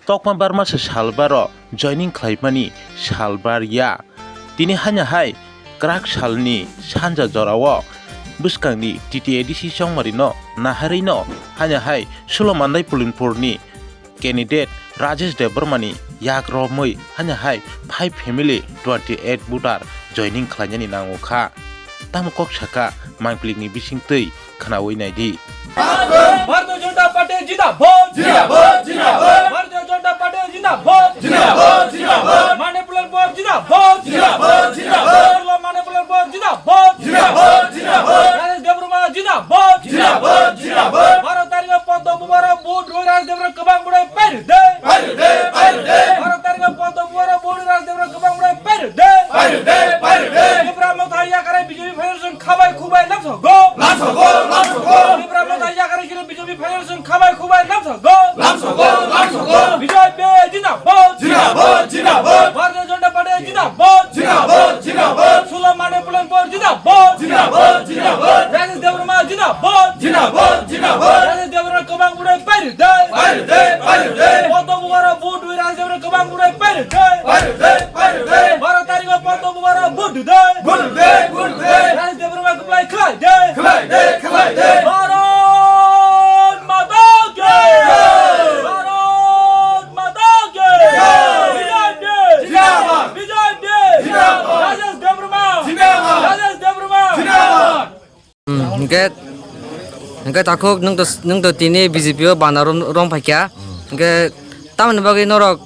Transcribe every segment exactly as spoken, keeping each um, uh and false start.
Tokma Barma se salbaro joining khlaimani salbar ya. Tini hanya hai kwrak salni sanja jorao bwskangni T T A D C chongmarino naharino hanya hai Sulo Mandai Pulinpurni candidate Rajesh Debbarmani yak romwi hanya hai five family twenty eight voter joining khlainani nango kha. Tamo kok saka mangplikni bisingtwi khnaui naidi. Bharatiya Janata Party jindabad! Jindabad, jindabad! Bharatiya Janata Party jindabad! Jindabad, jindabad! Manipur Land Board jindabad! Jindabad, jindabad! Manipur Land Board jindabad! Jindabad, jindabad! Rajesh Debbarma jindabad! Jindabad, jindabad! Baro tarikh o Padma Bubaro vote rwi Rajesh Debbarma kwbang bwrwi pairwdi! Pairwdi, pairwdi! Baro tarikh o Padma Bubaro vote rwi Rajesh Debbarma kwbang bwrwi pairwdi! Pairwdi, pairwdi! Tipra Motha yakarwi B J P federation khabai khubai lamsogo! Lamsogo, lamsogo! Tipra Motha yakarwi chini B J P federation khabai khubai lamsogo! Lamsogo, lamsogo! B J P jindabad! Jindabad, jindabad! Bharatiya Janata Party jindabad! Jindabad, jindabad! Sulo Mandai Pulinpur jindabad! Jindabad, jindabad! Rajesh Debbarma jindabad! Jindabad, jindabad! Rajesh Debbarma kwbang bwrwi pairwdi! Pairwdi, pairwdi! Padma Bubaro vote rwi Rajesh Debbarma kwbang bwrwi pairwdi! Pairwdi, pairwdi! Baro tarikh o Padma Bubaro vote rwdi! Vote rwdi, vote rwdi! Rajesh Debbarma kwplai khlaidi! Khlaidi, khlaidi! Bharat Mata ki! Jai! Bharat Mata ki! Jai! B J P! Jindabad! B J P! Jindabad! Rajesh Debbarma! Jindabad! Rajesh Debbarma! Jindabad! Hmm, hingke, hingke takhuk nwng to, nwng to tini B J P o bana rom, rom phaikha. Hingke tamoni bagwi norok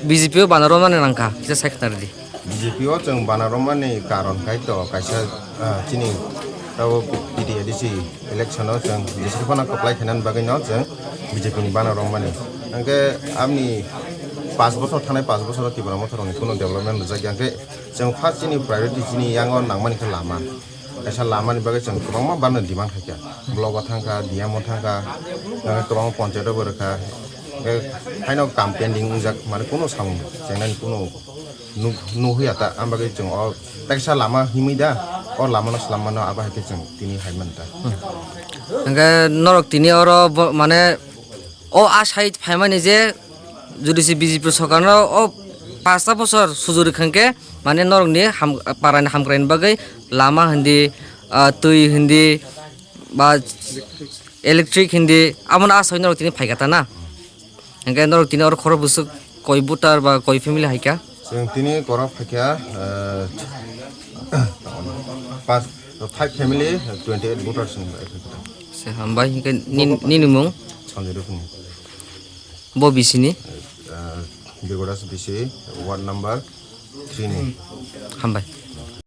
B J P o bana romnani nangkha, kisa sai khna rwdi. B J P o chwng bana romani karon khai to kaisa, ah, chini tabuk T T A D C election o chwng jeswk phano kwplai khainani bagwi no chwng B J P ni bana romani. Hingke amni pash bochor thanai pash bochor o Tipra Motha rokni kunu development rwjak ya, hingke chwng first chini priority chini yango nangmani khe lama. Kaisa lamani bagwi chwng kwbangma barno demand khaikha. Blogo thangkha, D M o thangkha, eh, kwbangma ponchayat o bo rwkha. Eh, haino kam pending wngjak, mane kunu samung chengnani kunu nuk-, nuhya ta, ang bagwi chwng o teksa lama himwi da, o lamano swlammano abo hai khe chwng tini hai man ta. Hwnkhe norok tini oro bo, mane, o a side phaimani je jodi se B J P sorkarno o pasta bosor sujuri khangkhe, mane norokni ham-, parani hamkraini bagwi lama hindi, ah, twi hindi, ba electric hindi, abono asai norok tini phaikha ta na? Hingke norok tini oro khoro bwswk koi voter ba koi family haikha? Chwng tini korok phaikha, eh, pas, five family, twenty eight voters ni bai phaikha. Se hambai hingke nin-, nini mung? Sanjay Rukni. Bo B C ni? Eh, Begodas B C, ward number three ni. Hambai.